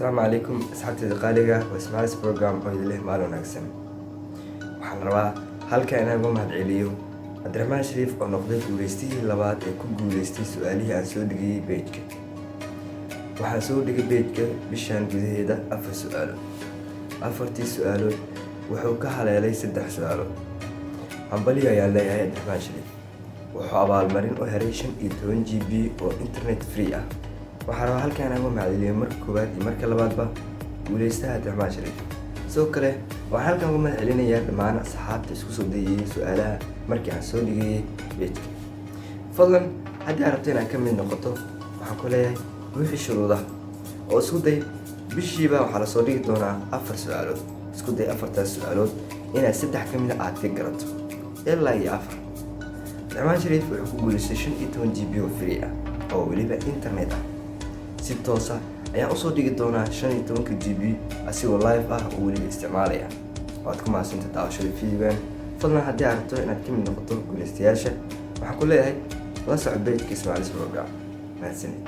Asalaamu calaykum, asxaabteyda qaaliga. Waa Ismaaciis Program oo idin leh maalin wanaagsan. Waxaan rabaa halka inaan uga mahadceliyo Cabdiraxmaan Shariif oo noqday guuleystihii labaad ee ku guuleystay su-aalihii aan soo dhigayay page-ka. Waxaan soo dhigay page-ka bishan gudaheeda afar su-aalood. Afartii su-aalood wuxuu ka haleelay saddex su-aalood. Hambaliyo ayaan leeyahay Cabdiraxmaan Shariif. Wuxuu abaalmarin u helay 15 GB oo internet free ah. Waxaan rabaa halkaan inaan uga mahadceliyo marka koowaad iyo marka labaadba guuleystaha Cabdiraxmaan Shariif. Sidoo kale waxaan halkan uga mahad celinayaa dhammaan asxaabta isku soo dayayay su-aalaha markii aan soo dhigayay page-ka. Fadlan, haddii aad rabto inaad ka mid noqoto, waxaan ku leeyahay buuxi shuruudaha oo isku day. Bishiiba waxaa lasoo dhigi doonaa afar su-aalood. Isku day afartaas su-aalood inaad saddex ka mida aad ka garato ilaa iyo afar. Cabdiraxmaan Shariif wuxuu ku guuleystay 15 GB oo free ah oo weliba internet ah. Si toosa ayaan usoo dhigi doonaa 15-ka GB asigoo live ah oo weliba isticmaalaya. Waad ku mahadsanta daawashada videogan. Fadlan, haddii aad rabto inaad ka mid noqoto guuleystayaasha, waxaan ku leeyahay la soco page-ka Ismaaciis Program. Mahadsanid.